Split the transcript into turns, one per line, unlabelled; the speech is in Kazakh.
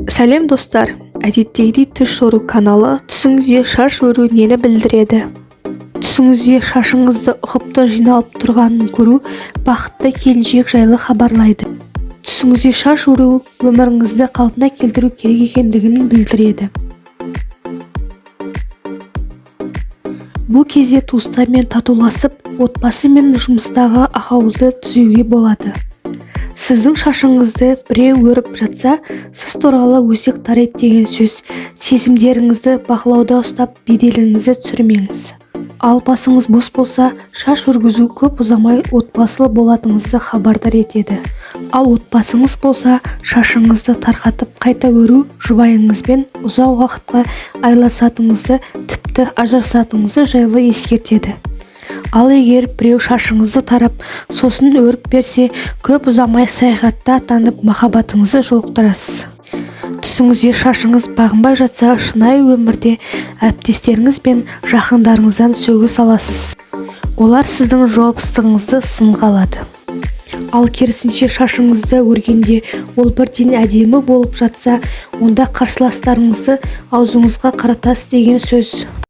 Сәлем, достар! Әдеттегідей Түс жору каналы. Түсіңізде шаш өру нені білдіреді? Түсіңізде шашыңызды ұқыпты жиналып тұрғанын көру бақытты келіншек жайлы хабарлайды. Түсіңізде шаш өру өміріңізді қалпына келтіру керек екендігін білдіреді. Бұл кезде туыстармен татуласып, отбасы мен жұмыстағы ахуалды түзеуге болады. Сіздің шашыңызды біреу өріп жатса, сіз туралы өсек тарайды деген сөз. Сезімдеріңізді бақылауда ұстап, беделіңізді түсірмеңіз. Ал басыңыз бос болса, шаш өргізу көп ұзамай отбасылы болатыныңызды хабардар етеді. Ал отбасыңыз болса, шашыңызды тарқатып қайта өру жұбайыңызбен ұзақ уақытқа айырылысатыныңызды, тіпті ажырасатыныңызды жайлы ескертеді. Ал егер біреу шашыңызды тарап, сосын өріп берсе, көп ұзамай саяхатта аттанып, махаббатыңызды жолықтырасыз. Түсіңізде шашыңыз бағынбай жатса, шынайы өмірде әріптестеріңіз бен жақындарыңыздан сөгіс аласыз. Олар сіздің жауапсыздығыңызды сынға алады. Ал керісінше, шашыңызды өргенде ол бірден әдемі болып жатса, онда қарсыластарыңызды аузыңызға қаратасыз деген сөз.